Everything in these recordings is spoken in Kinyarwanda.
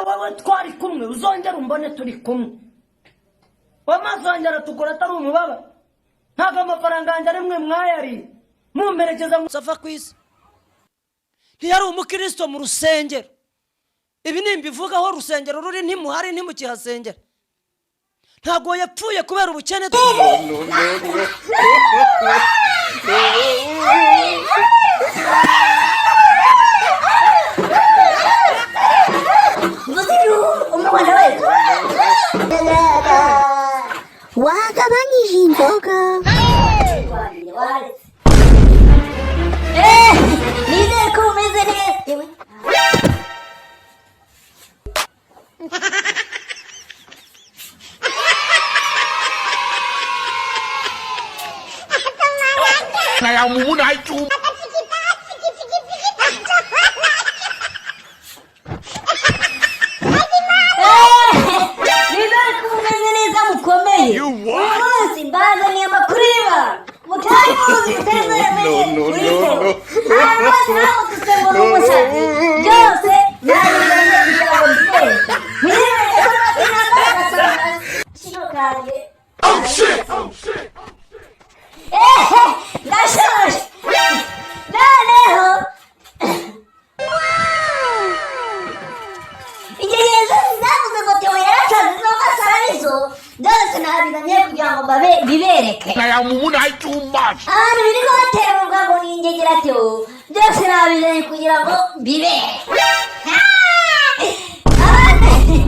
Wowe twari kumwe, uzongera umbone turi kumwe. Amaso yanjye aratukura atari umubaba. Ntabwo amafaranga yanjye ari mwe mwayariye mumperekeza ngo ava ku isi. Ntiyari umukristo mu rusengero. Ibi nimbivugaho, urusengero ruri ntimuhari, ntimukihasengera. Ntabwo yapfuye kubera ubukene. No. Umwana we wagabanyije inzoga. Nizere ko umeze neza. Yewe. Nizere ko umeze neza, mukomeye. You Uyu what? munsi mbazaniye amakuru y'ibanga mutari muzi, mutari mwaramenye. No, no, Kuri no, Theo. no. Abantu bose bamututse ngo ni umusazi, byose nabizanye kugira ngo mbibereke. Mwirinde ko natwe nambara agasanga kino kanjye. Ehe, ndashaje noneho. Igihe zose zavuze ngo Theo yarasaze, izo masara arizo, byose nabizanye kugira ngo babe bibereke. Abantu birirwa batera bavuga ngo ni ingegera Theo, byose nabizanye kugira ngo bibereke. Abandi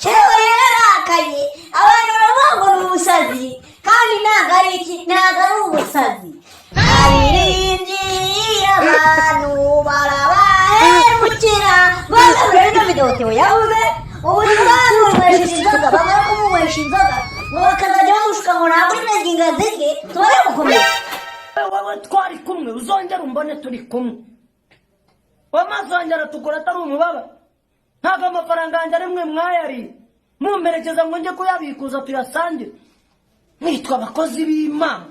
Theo yararakaye, abantu baravuga ngo ni umusazi, kandi ntabwo ari iki, ntabwo ari umusazi. Aririmbyi abantu barabahemukira bose. Muri ino video Theo yavuze uburyo bamunywesheje inzoga, bamara kumunywesha inzoga ngo bakazajya bamushuka ngo ntabwo uri inga zirye tubare gukomeza. Wowe twari kumwe, uzongera umbone turi kumwe. Amaso yanjye aratukura atari umubaba. Ntabwo amafaranga yanjye ari mwe mwayariye mumperekeza ngo njye kuyabikuza tuyasangire. Mwitwa abakozi b'Imana,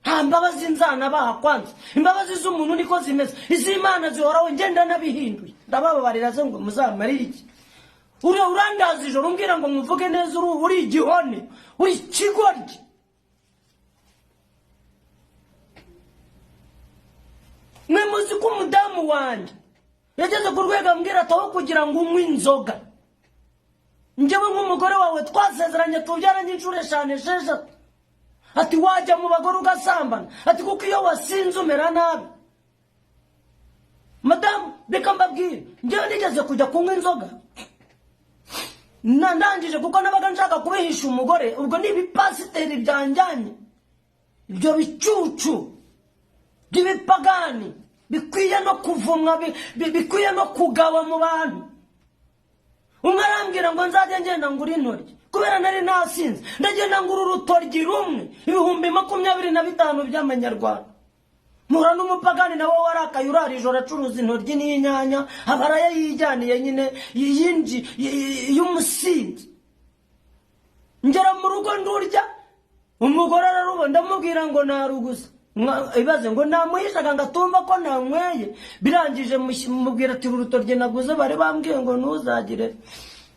nta mbabazi nzanabaha. Kwanza imbabazi z'umuntu niko zimeze, iz'Imana zihoraho. Ngenda nabihinduye, ndabababarira ze ngo muzamarire iki? Uriya urandaza ijoro umbwira ngo muvuge neza, uri igihone, uri ikigoryi. Mwe muzi ko umudamu wanjye yageze ku rwego ambwira ati: "Aho kugira ngo unywe inzoga, njyewe nk'umugore wawe twasezeranye, tubyaranye inshuro eshanu, esheshatu," ati, "wajya mu bagore ugasambana," ati, "kuko iyo wasinze umera nabi." Madamu, reka mbabwire, njyewe nigeze kujya kunywa inzoga ndangije, kuko nabaga nshaka kubihisha umugore. Ubwo ni ibipasiteri byanjyanye, ibyo bicucu by'ibipagani bikwiye no kuvumwa, bikwiye no kugawa mu bantu. Umwe arambwira ngo nzajya ngenda ngura intoryi. Kubera nari nasinze, ndagenda ngura urutoryi rumwe 25,000 by'amanyarwanda. Mpura n'umupagani nawe warakaye, urara ijoro acuruza intoryi n'inyanya, aba arayijyaniye nyine yinji y'umusinzi. Ngera mu rugo ndurya, umugore ararubona, ndamubwira ngo naruguze. Ibaze ngo namuhishaga ngo atumva ko nanyweye. Birangije mubwira ati: "Uru rutoryi naguze, bari bambwiye ngo ntuzagire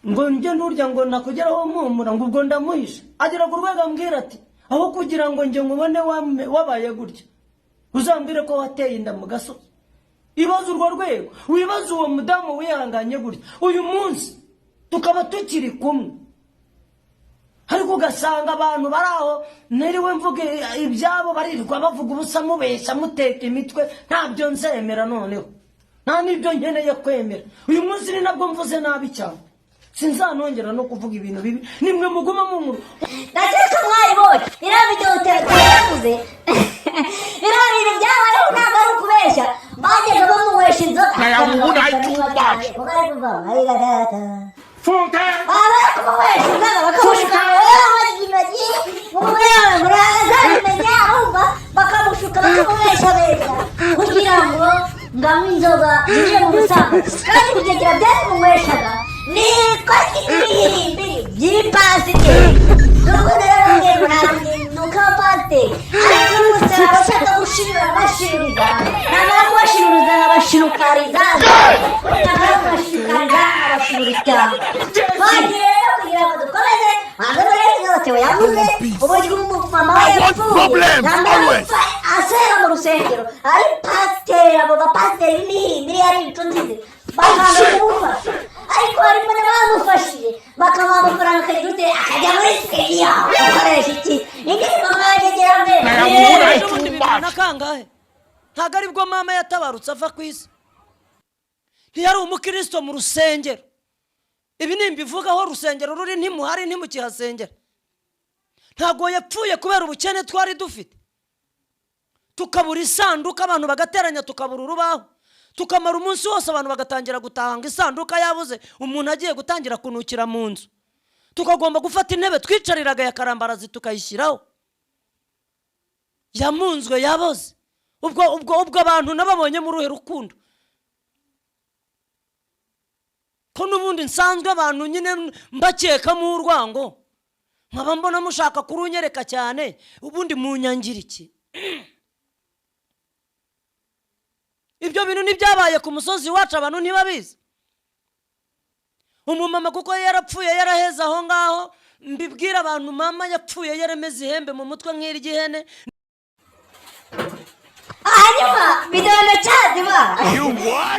ngo njye nturya ngo nakugeraho mpumura." Ngo ubwo ndamuhisha. Agera ku rwego ambwira ati: "Aho kugira ngo njye nkubone wabaye gutya, uzambwire ko wateye inda mu gasozi." Ibaze urwo rwego, wibaze uwo mudamu wihanganye gutya, uyu munsi tukaba tukiri kumwe. Ariko ugasanga abantu bari aho, ntiriwe mvuga ibyabo, barirwa bavuga ubusa, mubeshya, muteka imitwe. Ntabyo nzemera noneho, nta n'ibyo nkeneye kwemera. Uyu munsi ni nabwo mvuze nabi cyane, sinzanongera no kuvuga ibintu bibi. Nimwe muguma mu nkuru. Ndakeka mwayibonye iriya video Theo yavuze. Biriya bintu byabayeho, ntabwo ari ukubeshya. Bageze bamunywesha inzoga, baba kumunywesha inzoga, bakamushuka ngo ngo azabimenya. Urumva, bakamushuka, bakamubesha besha kugira ngo nganywe inzoga yinjire mu busambanyi, kandi kugira byabimunyweshaga nitwa ibihirimbiri by'ibipasiteri. Nubwo narababwiye ngo ntabwo nuko abapasiteri, ariko n'umusaraba abashaka gushirira abashiririza, namara kubashiririza nkabashirukariza, namara kubashirukariza. Cyangwa twagiye rero kugira ngo dukomeze hanze muri zose yavuze uburyo umumama we yapfuye asera mu rusengero, ari pasiteri. Abo bapasiteri n'ihindiri ari inshuti ze, bakanga kumufasha, ariko harimo n'abamufashije bakamuha amafaranga, akagira ute, akajya muri studio gukoresha iki indirimbo mwagegera mbere. Ejo bundi 2000 na kangahe, ntabwo aribwo mama yatabarutse ava ku isi. Ntiyari umukristo mu rusengero. Ibi nimbivugaho, urusengero ruri ntimuhari, ntimukihasengera. Ntabwo yapfuye kubera ubukene twari dufite, tukabura isanduka, abantu bagateranya, tukabura urubaho, tukamara umunsi wose, abantu bagatangira gutanga, isanduka yabuze, umuntu agiye gutangira kunukira mu nzu, tukagomba gufata intebe twicariraga ya karambarazi tukayishyiraho, yamunzwe, yaboze. Ubwo abantu nababonyemo uruhe rukundo, ko n'ubundi nsanzwe abantu nyine mbakekamo urwango, nkaba mbona mushaka kurunyereka cyane? Ubundi munyangira iki? Ibyo bintu ntibyabaye ku musozi wacu, abantu ntibabizi. Umumama kuko yarapfuye yaraheze aho ngaho. Mbibwira abantu, mama yapfuye yarameze ihembe mu mutwe nk'iry'ihene. Hanyuma videwo ndacyaziba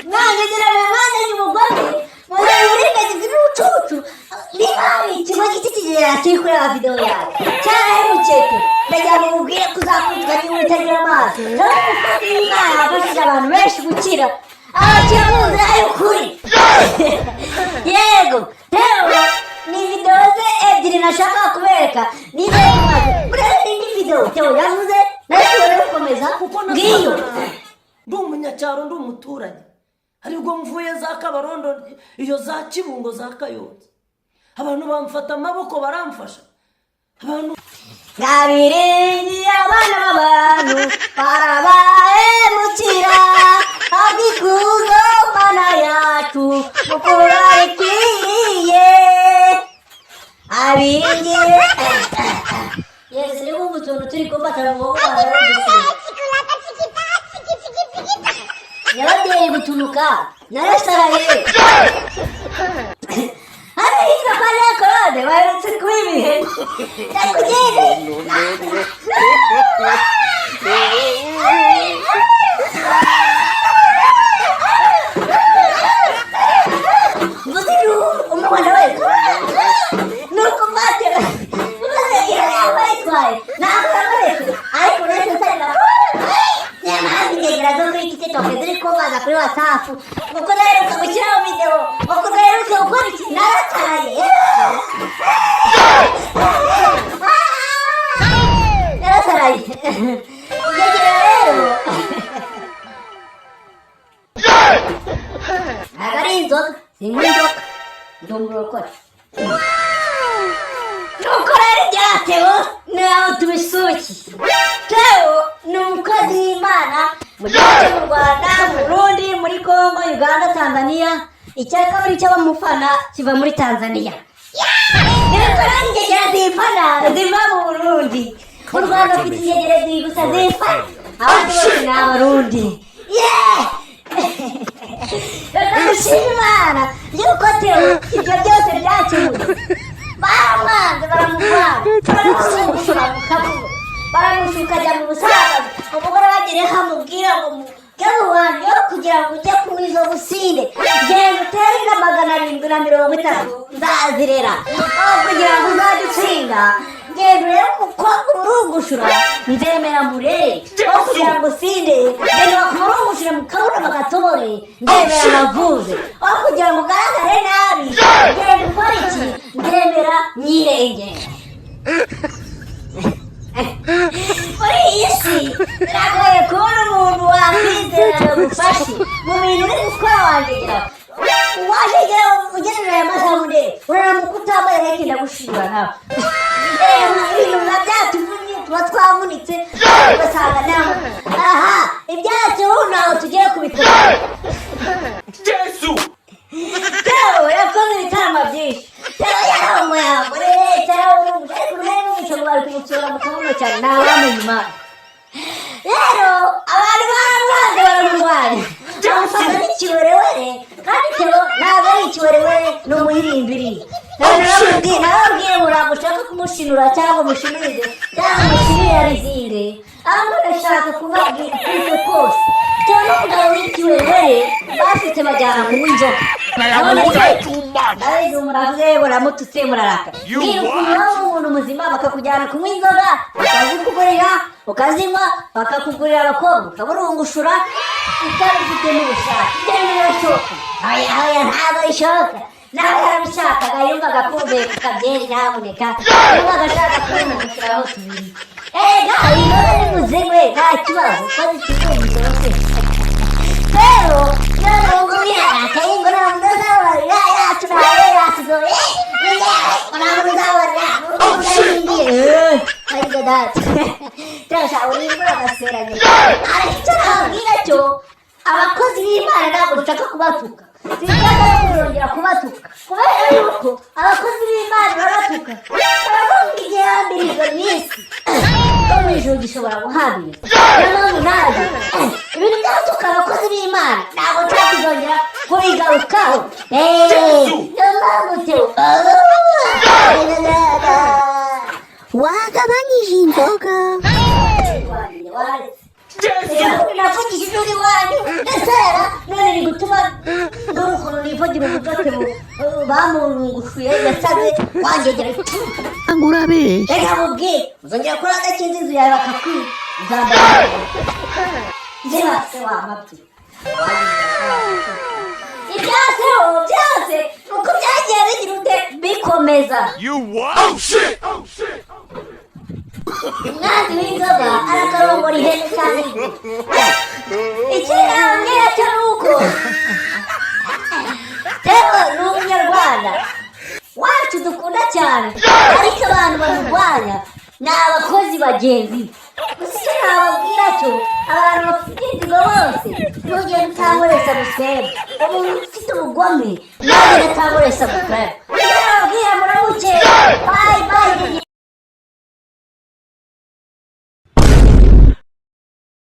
mwangegira mu mwanya y'umugome muzari uburinganyizi n'ubucucu. Niba hari ikigo giti kigera kiri kureba videwo yawe cyarahemukiye pe, ndagira ngo mubwire ko uzakubitwa niba utagira amaso. Rero umukozi w'Imana yafashije abantu benshi gukira, abakira mu nzira y'ukuri. Yego rero ni videwo ze ebyiri nashakaga kubereka. Niba mumaze murebe n'indi videwo Theo yavuze, nayo tubone gukomeza. Kuko ngiyo. Ndi umunyacyaro, ndi umuturage, aribwo mvuye za Kabarondo, iyo za Kibungo, za Kayonza, abantu bamfata amaboko, baramfasha abantu. Ngabiringiye abana b'abantu barabahemukira, abikuzo Mana yacu mukura bikwiriye abiringiye. Yesu, ni kumva utuntu turi kumfata mu maboko. Nyababyeyi gutunuka narasaraye. Hano hitwa kwa Nyakorode baherutse kuba ibihe ndakugende. Mvuze induru umwana wese nuko mbatera maze iyo yaba yitwaye ntabwo yabonetse, ariko uretse nsanga nyamara ingegera zo kuri TikTok ziri kumbaza kuri WhatsApp kuko naheruka gushyiraho video, kuko naheruka gukora iki, narataye, narasaraye. Ingegera rero ntabwo ari inzoga, sinywa inzoga, ndi umurokore. Nuko rero ibya Theo naho tubisukiye. Theo ni umukozi w'Imana mu gihugu cy'u Rwanda, mu Burundi, muri Congo, Uganda, Tanzania. Icya kabiri cy'abamufana kiva muri Tanzania. Nuko rero ingegera zimfana ziva mu Burundi, mu Rwanda bafite ingegera ebyiri gusa zimfana, abandi bose ni Abarundi. Yeee, reka dushime Imana yuko Theo ibyo byose byakemutse. Baramwanze, baramurwanya, baramushuka mukabuga, baramushuka ajya mu busambanyi. Umugore bagereho amubwira ngo: "Mugabo wanjye, yo kugira ngo ujye kunywa izo businde, genda utere inda 730 nzazirera. Aho kugira ngo uzajye utsinda, genda urebe umukobwa urungushura, nzemera murere. Aho kugira ngo usinde, genda bakumurungushura mu kabuno bagatobore, nzemera navuze. Aho kugira ngo ugaragare nabi, genda ukore iki, nzemera nyirengere." Muri iyi si biragoye kubona umuntu wakwizera ngo agufashe mu bintu uri gukora. Wangegera, wajegera ugereranya aya masabune, uraramuka utambaye reka ndagushima nawe. Ibintu biba byatuvunnye, tuba twavunitse, ugasanga nawe aha ibyacu ntabwo tugiye kubikora. Jesu! Theo yakoze ibitaramo byinshi. Theo yarongoye abagore benshi, arabumva, ariko uruhare n'umuco ngo bari kumusura mu kabuno cyane, ntawamenya Imana. Rero abantu baramwanze, baramurwanya, bamufata n'ikiwerewere, kandi Theo ntabwo ari ikiwerewere, ni Muhimbiri. Narababwiye, narababwiye ngo ntabwo ushaka kumushinura cyangwa mushinurize cyangwa mushinurarizinge, ahubwo ndashaka kubabwira ukuri kose. Tewe n'umugabo w'ikiwewere bashutse bajyana kunywa inzoga. None se ndabizi, muravuze, muramututse, muraraka. Bwira ukuntu waba uri umuntu muzima, bakakujyana kunywa inzoga, bakazikugurira ukazinywa, bakakugurira abakobwa ukaburungushura utabifitemo ubushake. Ibyo bintu birashoboka? Oya, oya, ntabwo bishoboka. Nawe yarabishakaga, yumvaga akumbuye ku kabyeri, nyamuneka, yumvaga ashaka kumvungukiraho tubiri. Erega inzoga nimuzinywe, nta kibazo, ko zikivungukira twese. Rero noneho ngo yarakaye ngo nta muntu uzabarira yacu, ntawe yacu zo ngo nta muntu uzabarira udahindiye. Ariko data turashaka urimbura agaseranye. Ariko icyo nababwira cyo, abakozi b'Imana, ntabwo nshaka kubatuka, sinshaka no kuzongera kubatuka, kubera yuko abakozi b'Imana baratuka, baravuga igihambirizo mu isi ko mu ijuru gishobora guhambiriza. Niyo mpamvu nanjye ibintu by'abatuka abakozi b'Imana ntabwo nshaka kuzongera kubigarukaho. Niyo mpamvu Teo Wagabanyije inzoga? Jesu! Navugishije uri wanyu ndasara, none ni gutuma dore ukuntu nivugira umugate bamurungushuye yasaze wangegera. Ngo urabeshya. Reka mubwire, uzongera kuri agakinze inzu yawe bakakwiba, uzambara ziba se wa mabyi. Ibyaseho byose uko byagiye bigira ute bikomeza. You what? Oh shit! Oh shit! Umwanzi w'inzoga arakarongora ihene cyangwa ingurube. Ikindi nababwira cyo ni uko Teo ni umunyarwanda wacu dukunda cyane, ariko abantu bamurwanya ni abakozi bagenzi be. Gusa icyo nababwira cyo, abantu bafite inzigo bose, ntugende utangore subscribe. Umuntu ufite ubugome ntugende utangore subscribe. Icyo nababwira, muramuke.